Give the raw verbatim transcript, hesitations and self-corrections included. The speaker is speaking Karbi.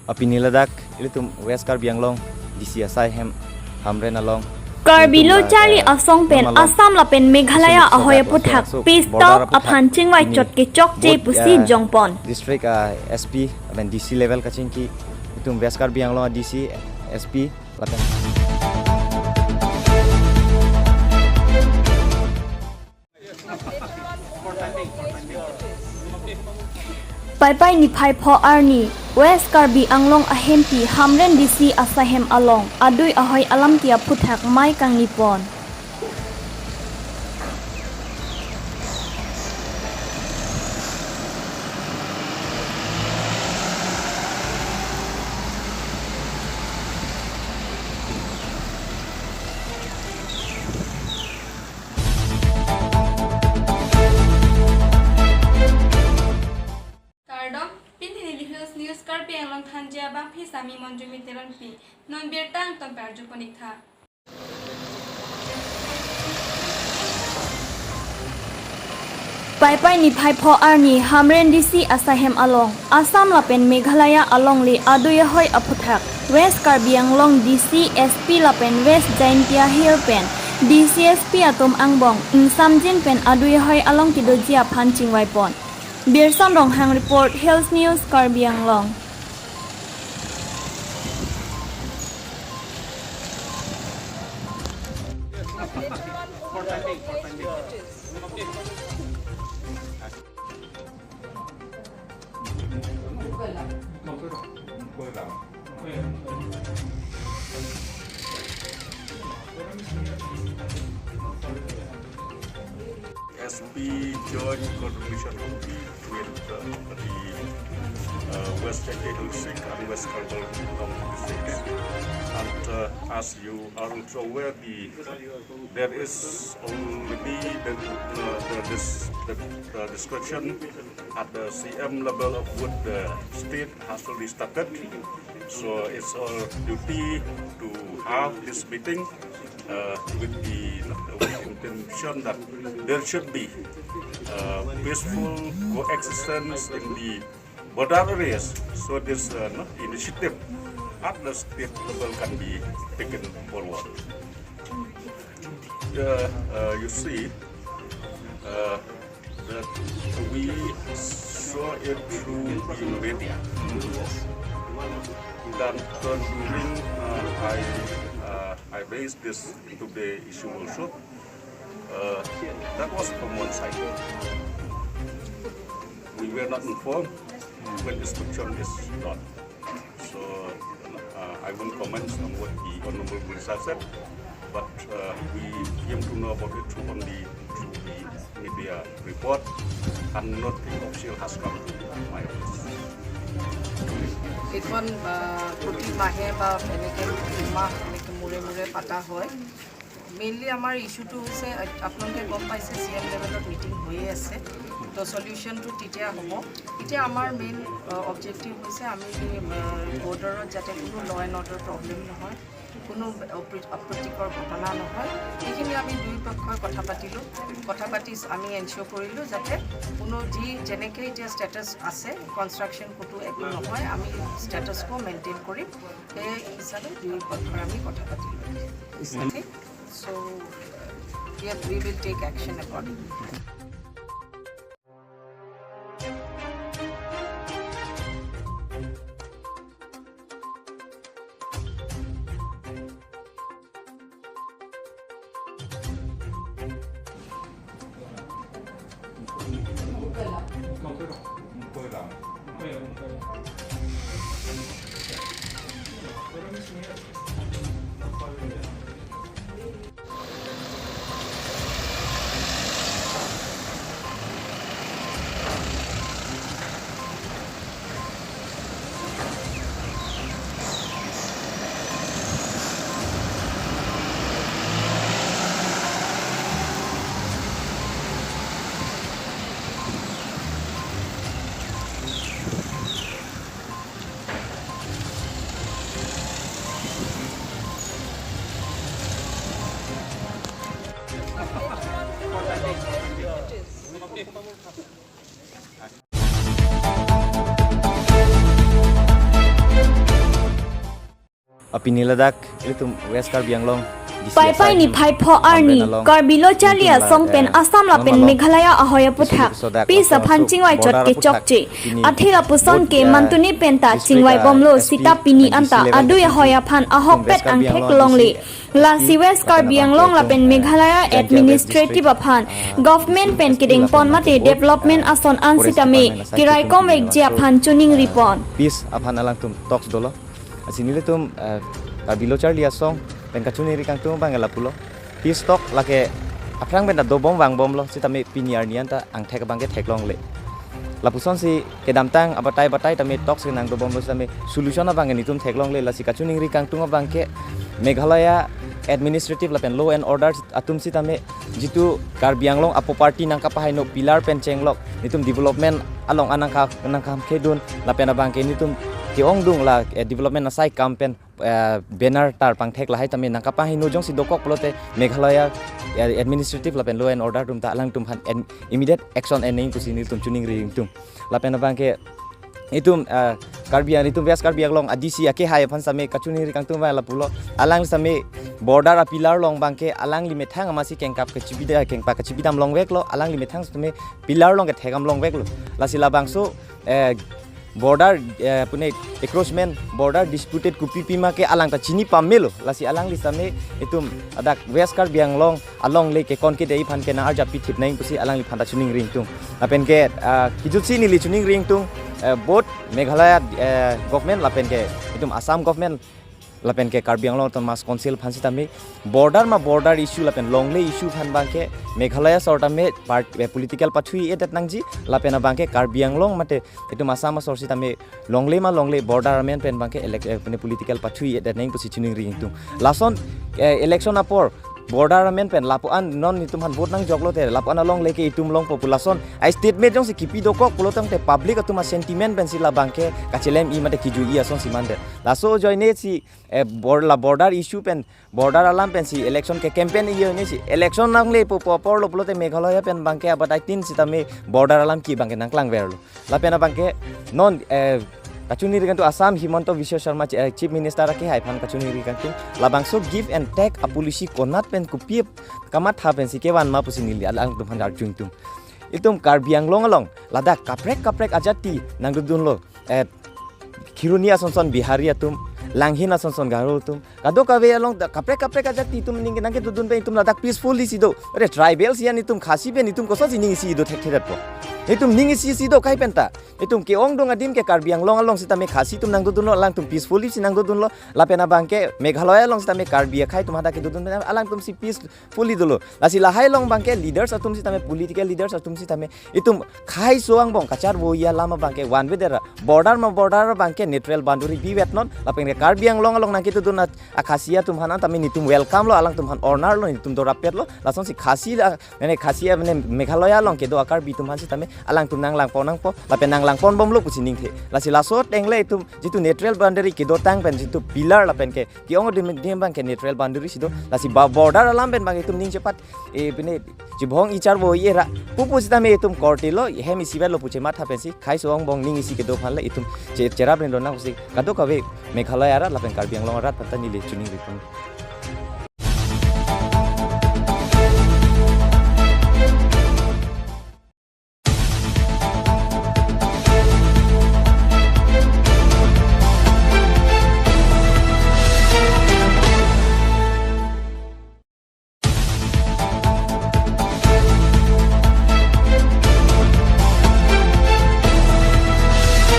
Apini ladak ilitum West Karbi Anglong D C asai hem Hamren along Karbi ilitum lo la, charli eh, asong pen non along Assam lapen Meghalaya isu ahoi suka aphuthak so peace border talk aphuthak aphan chingvai ini chot kechokche both, pusi eh, jongpon. District, eh, S P lapen D C level kachingki itum West Karbi Anglong D C, S P lapen Paipai niphai pho arni, West Karbi Anglong ahempi Hamren D C asai hem along adui ahoi alamti aphuthak mei kangnipon. Kardom, pini neli Hills News Karbi Anglong Thanjia abangphi Sami Monjumi Teronpi, non birta angton perjuponik tha. Paipai niphai pho arni Hamren D C asai hem along, Assam lapen Meghalaya alongle adui ahoi aphuthak, West Karbi Anglong D C, S P lapen West Jaintia Hill pen D C S P atum angbong ingsamjin pen adui ahoi along kedoji aphan chingvaipon. Birson Ronghang report, Hills News Karbi Anglong. S P joint coordination committee with, uh, the, uh, West Jaintia Hills District and West Karbi Anglong District. And, uh, as you are also aware, the, there is already the, uh, the, dis-, the, the discussion at the C M level of both the state has already started. So it's our duty to have this meeting, uh, with the, with the intention that there should be, uh, peaceful coexistence in the border areas. So this, uh, no, initiative at the state level can be taken forward. Uh, uh, you see, uh, that we saw it through the media. Then during, uh, I, uh, I raised this into the issue also. Uh, that was from one side. We were not informed when inspection is done. So, uh, I won't comment on what the Honorable Minister said, but, uh, we came to know about it through only through the media report and nothing official has come to my office. এইখন, আহ, প্ৰতি মাহে বা এনেকে দুমাহ এনেকে মূৰে মূৰে পাতা হয়। মেইনলি আমাৰ ইছ্যুটো হৈছে, আ-, আপোনালোকে গম পাইছে, চি এম লেভেলত মিটিং হৈয়ে আছে, তো চলিউশ্যনটো তেতিয়া হ'ব। এতিয়া আমাৰ মেইন, আ, অবজেক্টিভ হৈছে আমি, আ, বৰ্ডাৰত যাতে কোনো ল এণ্ড অৰ্ডাৰ প্ৰব্লেম নহয়, কোনো অপ্ৰী-, অপ্ৰীতিকৰ ঘটনা নহয়, সেইখিনি আমি দুই পক্ষই কথা পাতিলোঁ। কথা পাতি আমি এনচিয়ৰ কৰিলোঁ যাতে কোনো যি যেনেকৈ এতিয়া ষ্টেটাছ আছে, কনষ্ট্ৰাকশ্যন ক'তো একো নহয়, আমি ষ্টেটাছ কো মেইনটেইন কৰিম, সেই হিচাপে দুই পক্ষই আমি কথা পাতিলোঁ। ঠিক? So, uh, yeah, we will take action accordingly. Apini ladak ilitum West Karbi Anglong D C Paipai asai niphai pho arni Amren along Karbi Lo Charli Asong pen Assam lapen Meghalaya ahoi aputhak peace aphan chingvai chot kechokche. Athe lapuson ke mantuni penta chingvai bomlo sita pini anta adui ahoi aphan ahokpet angthek longle. Lasi West Karbi Anglong lapen Meghalaya administrative aphan government pen kedengpon mate development ason an sitame kiraikom vekji aphan choningri pon. Peace aphan alangtum talks dolo. Lasi nelitum, eh, Karbi Lo Charli Asong pen kachoningri kangtung abang lapulo. Peace talk lake aphrang pen ta dobom vangbomlo sitame pini arni anta angthek abangke theklongle. Lapusonsi kedamtang abatai batai tame talks ke nangdobomlo sitame solution abangke netum theklongle. Lasi kachoningri kangtung abangke Meghalaya administrative lapen law and order atum sitame jitu Karbi Anglong apo party nangkapahaino pillar pen chenglok netum development along anangka nangkam kedun lapen abangke netum ke-ongdung la, eh, development asai kam pen, eh, banner tar pangthek lahai tame nangkapahaino jongsi dokok pulote Meghalaya, eh, administrative lapen law and order atum ta alangtum aphan en- immediate action en nangji pusi netum choningri ingtung. Lapen abangke itum, eh, Karbi Ang- itum West Karbi Anglong a D C akehai aphan sitame kachoningri kangtung abang lapulo. Alang sitame border a pillar along abangke alangli methang amatsi kengkap kachibida kengkap kachibidam longveklo, alangli methang sitame pillar along kethekam longveklo. Lasi labangso, eh, border, eh, pune encroachment, border disputed kopi pima ke alang ta chini pamelo. Lasi alangli sitame itum adak West Karbi Anglong alongle ke kon kedei aphan ke nang-arjap pithip nangji pusi alangliphan ta choningri ingtung. Lapen ke, ah, kijutsi neli choningri ingtung, eh, both Meghalaya, eh, government lapen ke itum Assam government lapen ke Karbi Anglong Autonomous Council aphan sitame border ma border issue lapen longle issue aphan abangke Meghalaya asor tame part, eh, political pathui edet nangji lapen abangke Karbi Anglong mate itum Assam asor sitame longle ma longle border amen pen abangke elect, eh, pune political pathui edet nangji pusi choningri ingtung. Lason, eh, election apor border amen pen lapu-an non netum aphan vote nangjoklo te lapu-an alongle ke itum longpo pu lason ai statement jongsi kipi dokok pulo tangte public atum a sentiment pensi labangke kachelem-i mate kiju-i asonsi mandet. Laso ajoine si, eh, bor- la border issue pen border alam pensi election ke campaign iye ne si election nanglepo pu aporlo pulote Meghalaya pen abangke abatai tin sitame border alam ke abangke nangklangverlo. Lapen abangke non, eh, kachoningri kangtung Assam Himanta Biswa Sarma chi- eh, Chief Minister akehai aphan kachoningri kangtung labangso give and take a policy konat pen kopi kamatha pensi kevan ma pusi neli alangtum aphan arju ingtung. Itum Karbi Anglong along ladak kaprek kaprek ajati nangdodunlo. Eh, Kheroni asonson Bihari atum, Langhin asonson Garo atum, kadokave along da- kaprek kaprek ajati atum ning nangkedodun pen itum ladak peacefully si do. Are tribal si an itum Khasi pen itum kosonsi ning isi do thekthedet po. Itum ning isi si do kai penta. Itum ke-ongdung adim ke Karbi Anglong along sitame Khasi atum nangdodunlo, alangtum peacefully si nangdodunlo. Lapen abangke Meghalaya along sitame Karbi akhei atum hadak kedodun pen alangtum si peacefully dolo. Lasi lahai along abangke leaders atum sitame political leaders atum sitame itum khaiso angbong kacharvoiji alam abangke one way dera border ma border abangke neutral boundary bivetnon lapen ke Karbi Anglong along nangkedodun a Khasi atum aphan tame netum welcome lo alangtum aphan honor lo netum dorapetlo lasonsi Khasi la nene Khasi a mane Meghalaya along kedo a Karbi atum aphan sitame alangtum nanglangpon nangpo lapen nanglangponbomlo pusi ningthe lasi laso tengle itum jitu neutral boundary kedotang pen jitu pillar lapen ke ke-ong adim adim abangke neutral boundary si do lasi ba border alam pen abang itum ning chepat e pine chibhong icharvo era pupu sitame itum korte lo hem isivet lo pu chematha pensi khaiso angbong ning isi kedo aphan le itum che- cherap rin dona pusi kadokave Meghalaya arat lapen Karbi Anglong arat aphanta neli choningri pon.